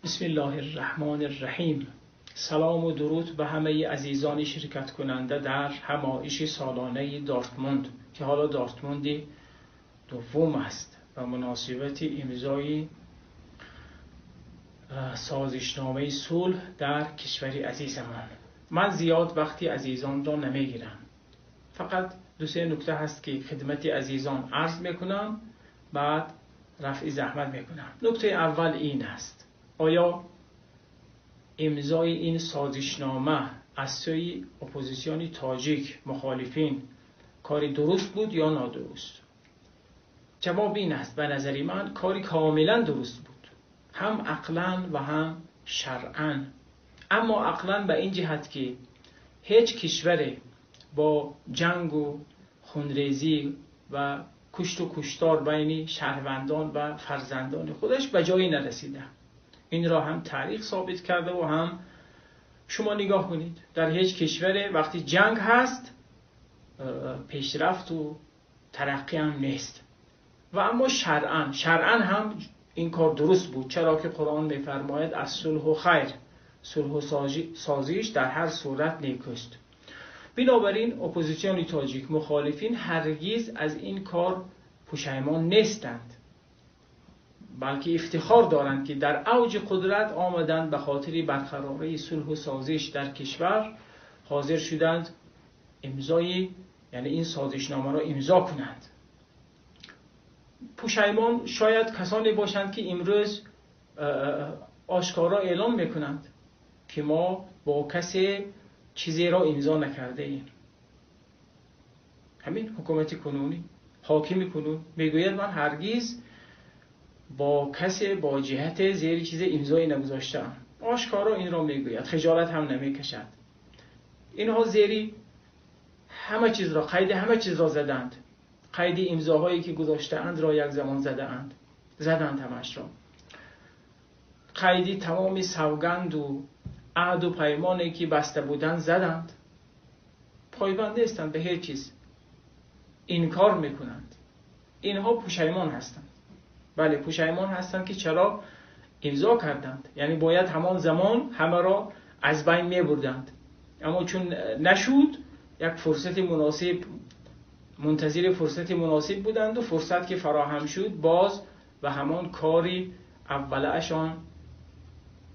بسم الله الرحمن الرحیم. سلام و درود به همه عزیزان شرکت کننده در همایش سالانه دورتموند که حالا دورتموند دوم است و مناسبت امضای سازشنامه صلح در کشور عزیزمان. من زیاد وقتی عزیزان را نمیگیرم، فقط دو سه نکته هست که خدمت عزیزان عرض میکنم، بعد رفع زحمت میکنم. نکته اول این است: آیا امضای این سازشنامه از سوی اپوزیسیون تاجیک مخالفین کاری درست بود یا نادرست؟ جواب این است: به نظر من کاری کاملا درست بود، هم عقلا و هم شرعا. اما عقلا به این جهت که هیچ کشور با جنگ و خونریزی و کشت و کشتار بین شهروندان و فرزندان خودش به جایی نرسیده. این را هم تاریخ ثابت کرده و هم شما نگاه کنید، در هیچ کشور وقتی جنگ هست پیشرفت و ترقی هم نیست. و اما شرعاً هم این کار درست بود، چرا که قرآن می‌فرماید از صلح و خیر، صلح و سازش در هر صورت نیکوست. بنابراین اپوزیسیون تاجیک مخالفین هرگز از این کار پشیمان نیستند، بلکه افتخار دارند که در اوج قدرت آمدند، به خاطر برقراری صلح و سازش در کشور حاضر شدند امضای، یعنی این سازشنامه را امضا کنند. پشیمان شاید کسانی باشند که امروز آشکارا اعلام میکنند که ما با کسی چیزی را امضا نکرده ایم. همین حکومت کنونی، حاکم کنون میگوید من هرگز با کسی با جهت زیر چیز امضایی نگذاشتم. آشکارا این را میگوید، خجالت هم نمیکشد. اینها زیری همه چیز را، قید همه چیز را زدند، قید امضاهایی که گذاشته‌اند را یک زمان زدند، زدند همش را، قید تمام سوگند و عهد و پیمانی که بسته بودند زدند. پایبند نیستند به هیچ چیز، انکار میکنند. اینها پشیمان هستند. بله، پشیمان هستند که چرا امضا کردند، یعنی باید همان زمان همه را از بین میبردند، اما چون نشد یک فرصت مناسب، منتظر فرصت مناسب بودند و فرصت که فراهم شد باز و همان کاری اولشان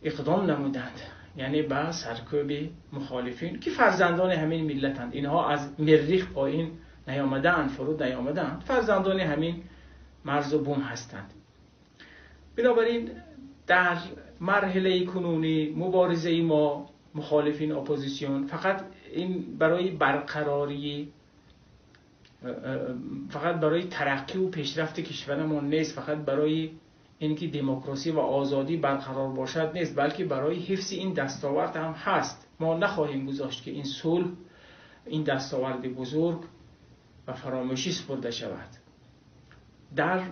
اقدام نمودند، یعنی به سرکوب مخالفین که فرزندان همین ملتند. اینها از مریخ پایین نیامدند، فرود نیامدند، فرزندان همین مرز و بوم هستند. بنابراین در مرحله کنونی مبارزه ما مخالفین اپوزیسیون فقط این برای برقراری، فقط برای ترقی و پیشرفت کشورمان نیست، فقط برای اینکه دموکراسی و آزادی برقرار باشد نیست، بلکه برای حفظ این دستاورد هم هست. ما نخواهیم گذاشت که این صلح، این دستاورد بزرگ و فراموشی سپرده شود. در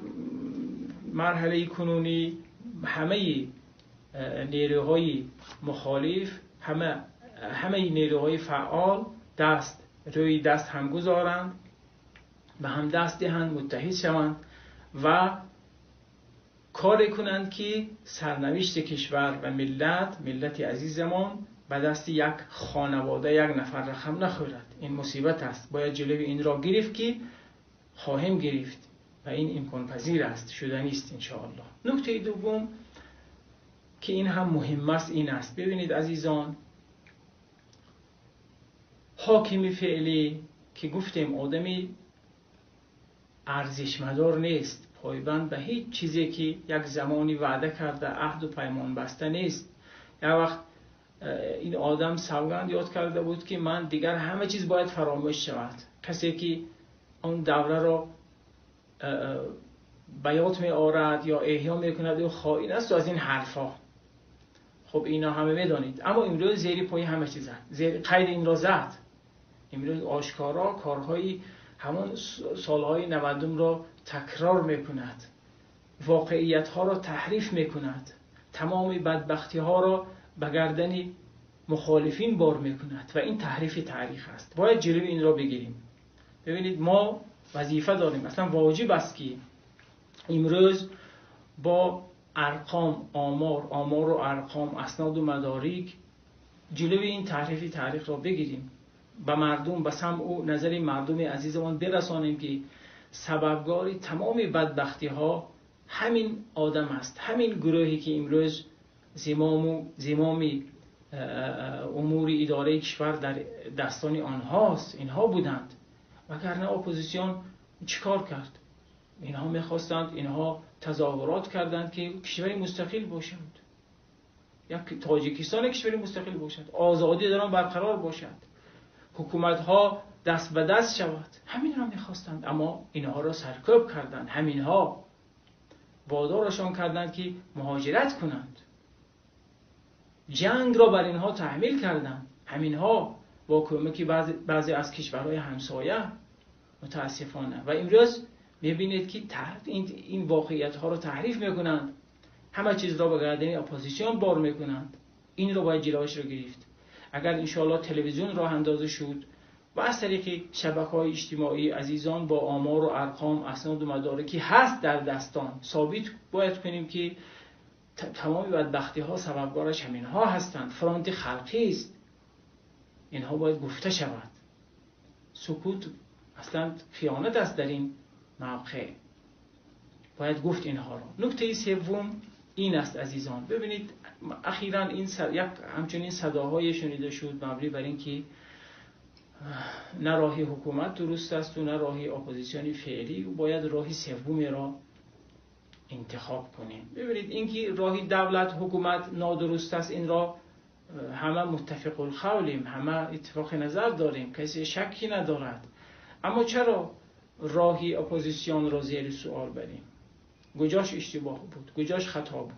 مرحله کنونی همه نیروهای مخالف، همه نیروهای فعال دست روی دست هم گذارند، به هم دست دهند، متحد شوند و کار کنند که سرنوشت کشور و ملت عزیزمان به دست یک خانواده، یک نفر رقم نخورد. این مصیبت است، باید جلوی این را گرفت که خواهیم گرفت و این امکان پذیر است، شدنی است انشاءالله. نکته دوم که این هم مهم است این است: ببینید عزیزان، حاکم فعلی که گفتیم آدمی ارزشمدار نیست، پایبند به هیچ چیزی که یک زمانی وعده کرده، عهد و پیمان بسته نیست. یک وقت این آدم سوگند یاد کرده بود که من دیگر همه چیز باید فراموش شود. کسی که آن دوره را بیات می آورد یا احیا می کند او خائن است و از این حرفا. خب اینا همه میدانید. اما امروز زیر پای همه چیز زد، زیر قید این را زد. امروز آشکارا کارهای همان سالهای 90 را تکرار میکند، واقعیت ها را تحریف میکند، تمام بدبختی ها را به گردن مخالفین بار میکند و این تحریف تاریخ است. باید جلوی این را بگیریم. ببینید ما وظیفه داریم، اصلا واجب است که امروز با ارقام، آمار و ارقام، اسناد و مدارک جلوی این تحریف تاریخ را بگیریم، به مردم، به سمع و نظر مردم عزیزمان برسانیم که سببگار تمام بدبختی ها همین آدم است، همین گروهی که امروز زمام امور اداره کشور در دستان آنهاست، اینها بودند. وگرنه اپوزیسیون چیکار کرد؟ اینها میخواستند، اینها تظاهرات کردند که کشوری مستقل باشند، یک تاجیکستان کشوری مستقل باشد، آزادی در آن برقرار باشد، حکومت ها دست به دست شود. همین را میخواستند، اما اینها را سرکوب کردند، همینها وادارشان کردند که مهاجرت کنند، جنگ را بر اینها تحمیل کردند، همینها با کمک بعضی از کشورهای همسایه متاسفانه. و امروز میبینید که این واقعیت ها رو تحریف میکنند، همه چیز را به گردن اپوزیسیون بار میکنند. این رو باید جلوش رو گرفت. اگر انشاءالله تلویزیون راه اندازه شد و از طریق شبکه‌های اجتماعی عزیزان با آمار و ارقام، اسناد و مدارکی هست در دستان، ثابت باید کنیم که تمام بدبختی ها سببگارش همین ها هستند، فرانت خلقی است. اینها باید گفته شود. سکوت اصلا خیانت است در این موقع، باید گفت اینها را. نکته سوم این است عزیزان، ببینید اخیراً این یک همچنین صداهای شنیده شد مبنی بر اینکه نه راهی حکومت درست است و نه راهی اپوزیسیون فعلی، باید راهی سومی را انتخاب کنیم. ببینید اینکه راهی دولت حکومت نادرست است، این را همه متفق القولیم، همه اتفاق نظر داریم، کسی شکی ندارد. اما چرا راهی اپوزیسیون را زیر سوال بریم؟ کجاش اشتباه بود؟ کجاش خطا بود؟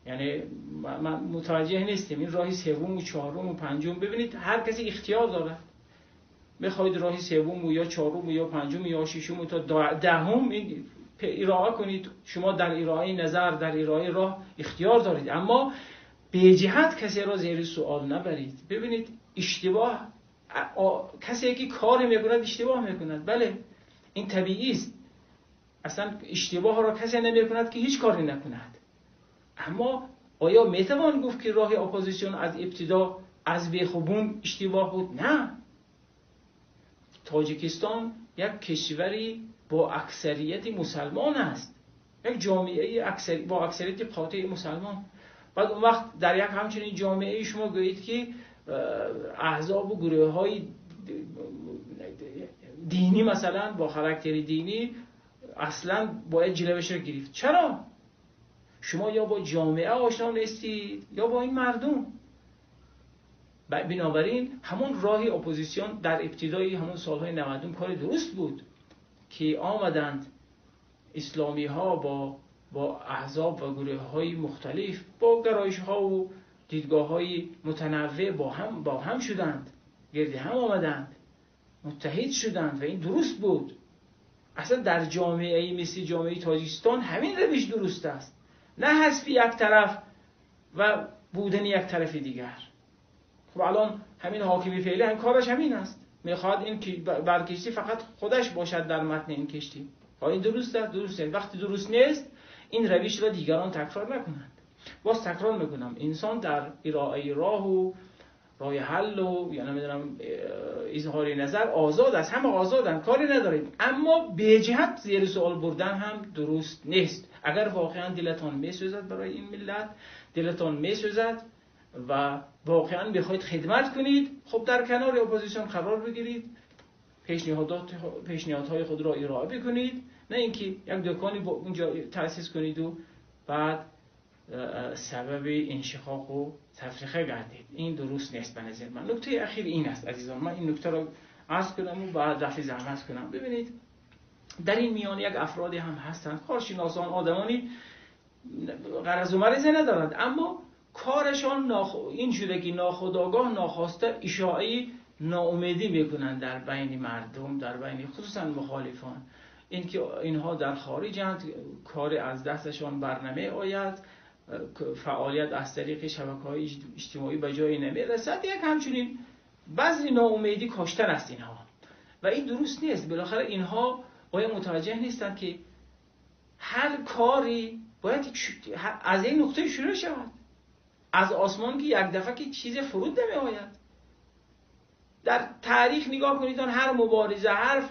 یعنی ما متوجه نیستیم. این راهی سوم و چهارم و پنجم، ببینید هر کسی اختیار داره، بخواید راهی سوم و یا چهارم و یا پنجم یا ششم و تا دهم این ارائه کنید، شما در ارائه نظر، در ارائه راه اختیار دارید، اما به جهت کسی را زیر سوال نبرید. ببینید اشتباه، کسی که کاری میکند اشتباه میکند، بله این طبیعی است، اصلا اشتباه را کسی نمیکند که هیچ کاری نکند. اما آیا میتوان گفت که راه اپوزیسیون از ابتدا از بیخ و بوم اشتباه بود؟ نه. تاجیکستان یک کشوری با اکثریت مسلمان است، یک جامعه با اکثریت قاطع مسلمان. بعد اون وقت در یک همچنین جامعه شما گویید که احزاب و گروه های دینی مثلا با خاراکتر دینی اصلا باید جلوش رو گرفت. چرا؟ شما یا با جامعه آشنا نیستید یا با این مردم. بنابراین همون راه اپوزیسیون در ابتدای همون سالهای 90 کار درست بود که آمدند اسلامی ها با احزاب و گروه های مختلف با گرایش ها و دیدگاه های متنوع با هم شدند، گرد هم آمدند، متحد شدند و این درست بود. اصلا در جامعه مثل جامعه تاجیکستان همین روش درست است، نه حذف یک طرف و بودن یک طرف دیگر. خب الان همین حاکمی فعلی هم کارش همین است، میخواد این بر کشتی فقط خودش باشد در متن این کشتی. این درست است؟ درست نیست. وقتی درست نیست این روش را دیگران تکرار نکنند. باز تکرار میکنم، انسان در ارائه راه و راه حل و یا نمیدونم اظهار نظر آزاد است، همه آزادن، کاری نداریم، اما به جهت زیر سوال بردن هم درست نیست. اگر واقعا دلتان میسوزد برای این ملت، دلتان میسوزد و واقعا بخواید خدمت کنید، خب در کنار اپوزیسیون قرار بگیرید، پیشنهادهای خود را ارائه بکنید، نه اینکه یک دکانی با اونجا تأسیس کنید و بعد سبب انشقاق و تفریقه گردید. این درست نیست به نظر من. نکته اخیر این است عزیزان، من این نکته را عرض کنم و بعد رفع زحمت کنم. ببینید در این میان یک افرادی هم هستند، کارشناسان، آدمانی غرض و مرضی ندارند، اما کارشان این شده که ناخودآگاه ناخواسته اشاعه ناامیدی میکنند در بین مردم، در بین خصوصا مخالفان، اینکه اینها در خارجند، کار از دستشان برنامه آید، فعالیت از طریق شبکه‌های اجتماعی به جایی نمیرسد، یک همچنین بذر ناامیدی کاشتن است اینها و این درست نیست. بالاخره اینها آیا متوجه نیستند که هر کاری باید از این نقطه شروع شود. از آسمان که یک دفعه که چیز فرود نمی آید. در تاریخ نگاه کنید، هر مبارزه، هر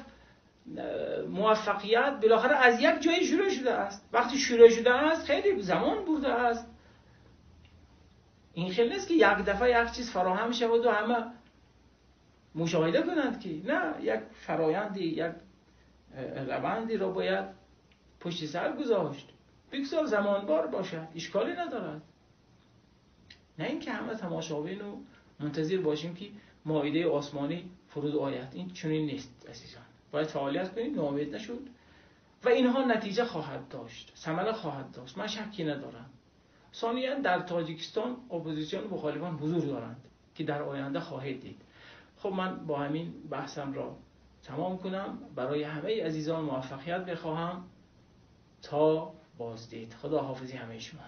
موفقیت بالاخره از یک جایی شروع شده است. وقتی شروع شده است خیلی زمان برده است. این خیلی نیست که یک دفعه یک چیز فراهم شود و همه مشاهده کنند که نه، یک فرایندی، یک روندی را باید پشت سر گذاشت. بگذار زمان بار باشد، اشکالی ندارد. نه اینکه همه تماشابین و منتظر باشیم که مائده آسمانی فرود آید. این چنین نیست عزیزان. باید فعالیت کنید، ناامید نشد و اینها نتیجه خواهد داشت، ثمره خواهد داشت، من شکی ندارم. ثانیا در تاجیکستان اپوزیسیون و مخالفان حضور دارند که در آینده خواهید دید. خب من با همین بحثم را تمام کنم. برای همه عزیزان موفقیت بخواهم. تا بازدید، خدا حافظی همه شما.